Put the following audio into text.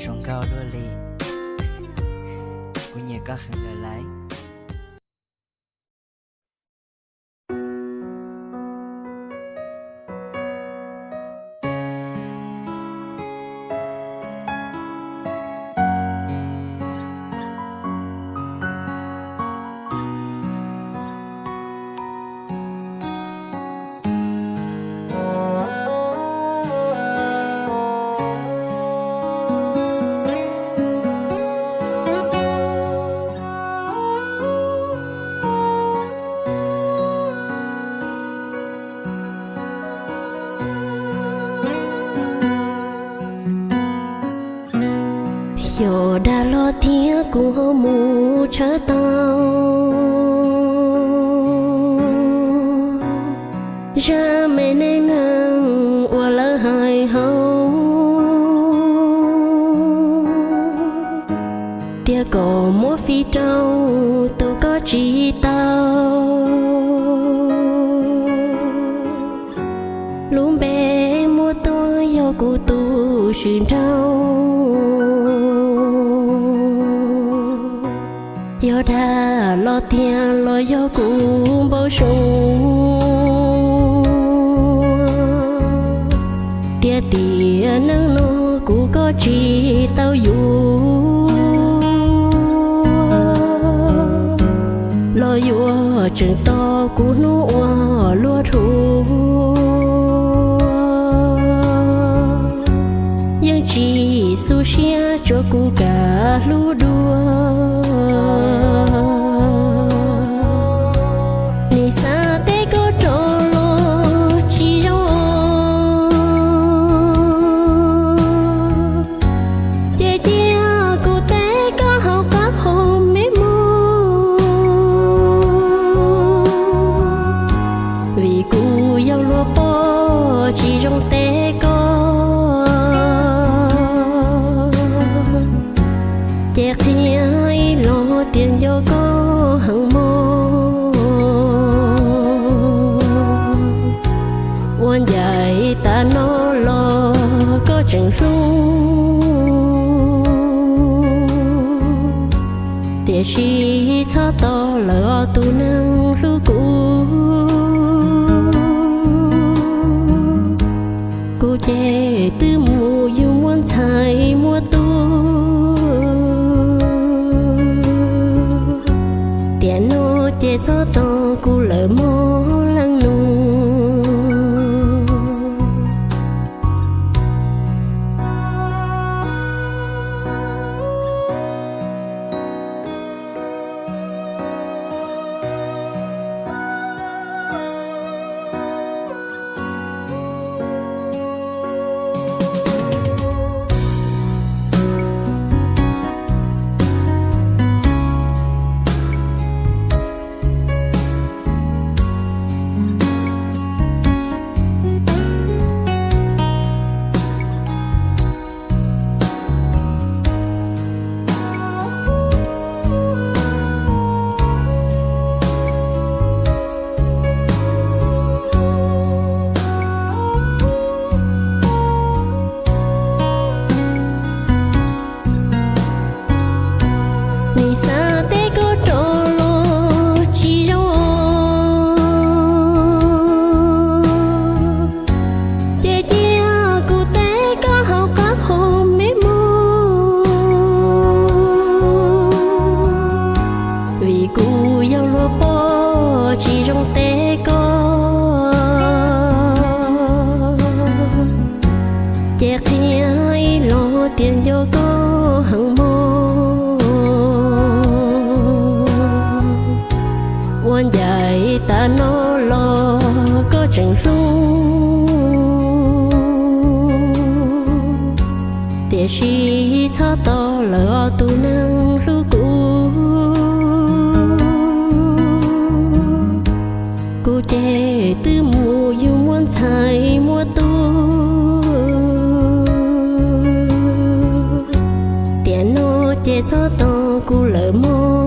Zoo nkauj luaj li. Kuv nyiam koj heev lawm lauj. Xyov dag los thiab kuv ho mus tshawb tau. Zaj me neej neeg uas lawv hais hauv tias kom muab fij rau tus koj tsis tau. Lub npe muab tuaj yog kuv tus swm nraug. Yog dag los tiag los yog kuv npau suav, tiag tiag neej no kuv koj tsis tau yuav, los yuav tseem tos kuv hnub uas luag dhuav. Yeej tsis xu siab tsuas kuv kam hlub dua. Nim xav teb koj rov los tsis zoo, ces cia kuv teb koj hauv qab hauv me mug. Vim kuv yog luag poj tsis zoo teb koj, ces qhia ib los tias nco koj heev mog. Ua ncaim tas no los koj tseem hlub, tiam sis txhob tos lawm os tus neeg hlub kuv. Kuv ces twb mus yug muaj ntxhais muaj tub, tiam no ces txhob tos kuv lawm mog leej nus. Nim xav teb koj rov los tsis zoo, ces cia kuv teb koj hauv qab hauv me mug. Vim kuv yog luag poj tsis zoo teb koj, ces qhia ib los tias nco koj heev mog. Ua ncaim tas no los koj tseem hlub, tiam sis txhob tos lawm os tus neeg hlub kuv. Kuv ces twb mus yug muaj ntxhais muaj tub, tiam no ces txhob tos kuv lawm mog